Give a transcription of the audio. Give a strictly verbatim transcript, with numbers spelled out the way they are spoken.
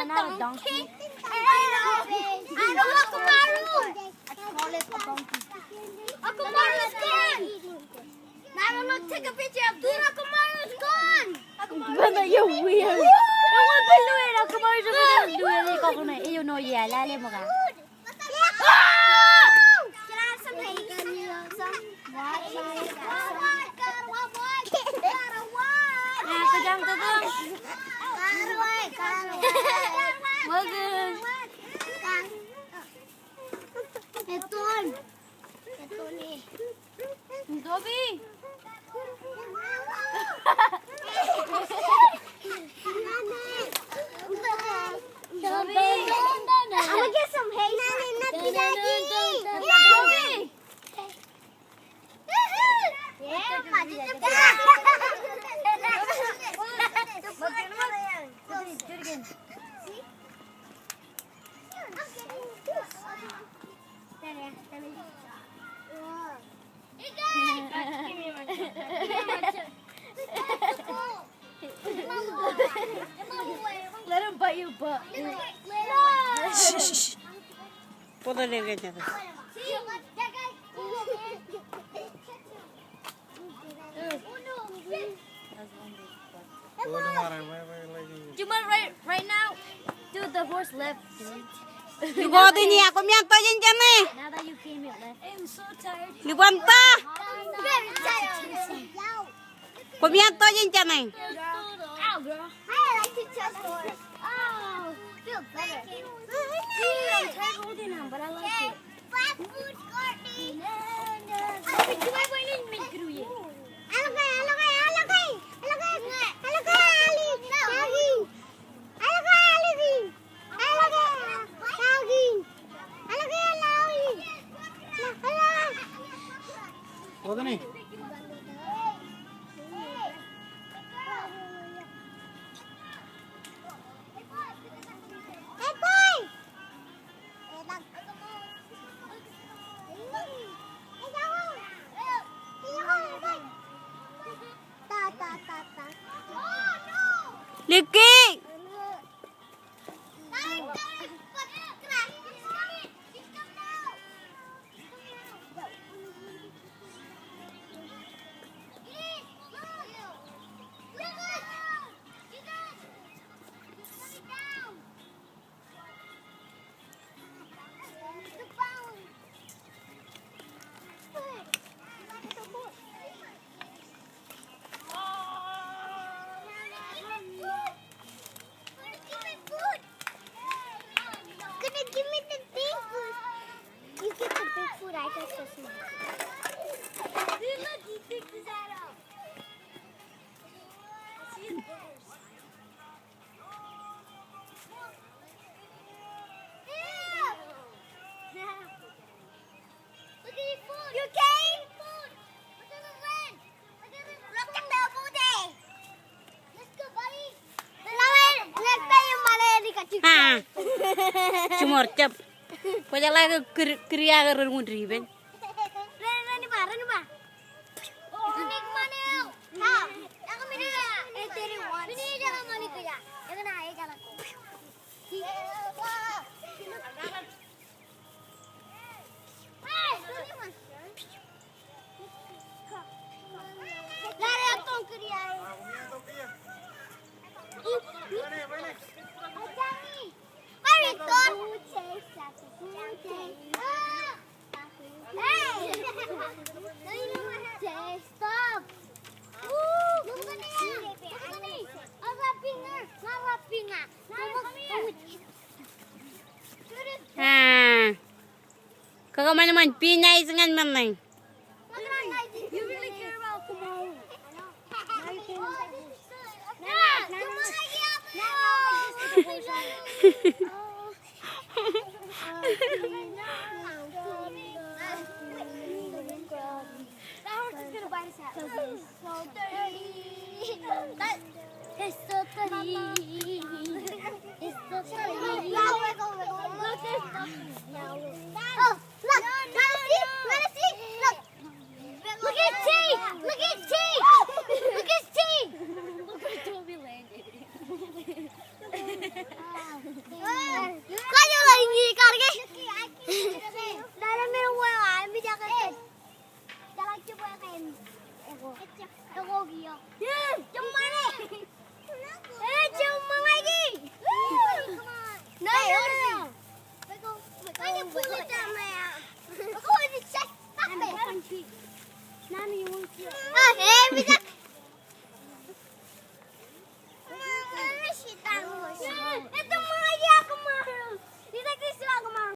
Not a donkey. I know. I know Akamaru. Akamaru's gone. Now look, take a picture of dude. Akamaru's gone. Brother, you're weird. Ewi ej lukkuun Akamaru ej lukkuun. Ewi ej lukkuun. Ewi ej lukkuun. Can I have some hay? Some? What? Eton. Eton e. Toby. Toby. I'm gonna get some hay. Toby. Let him bite your butt. Pull it in. Juman, right, right now, do the horse left. Ikooti ñe, koṃeañ tọjin jāne. Now that you came here left. Liban ta. Koṃeañ tọjin jāne. Ow, girl. I like to touch horse. Oh, feel better. Dude, I'm tired of holding him, but I like it. Fast food, Courtney. Alokai, alokai, alokai, alokai, alokai, alokai, alokai, alokai, alokai, alokai, alokai, alokai, alokai. Liki. Gonna give me the big food. You get the big food, I get the small. See, look, he picked his head up. See his ears. Look at your food. You okay? Look at the land. Look at the land. Look at the booty. Let's go, buddy. Ha. Jiṃor jab. Kwōjeḷā ke kūr, kūr iọkwe ren wōn dipen. Ren, ren iba, ren iba. Hey! Stop! Aa, kakōṃanṃan, be nice ñan men ṇe. It's so pretty. It's so pretty. Look, look, look, look, look. Look at T! Look at T! Look at T! Look at Toby landed. Oh, eh, pija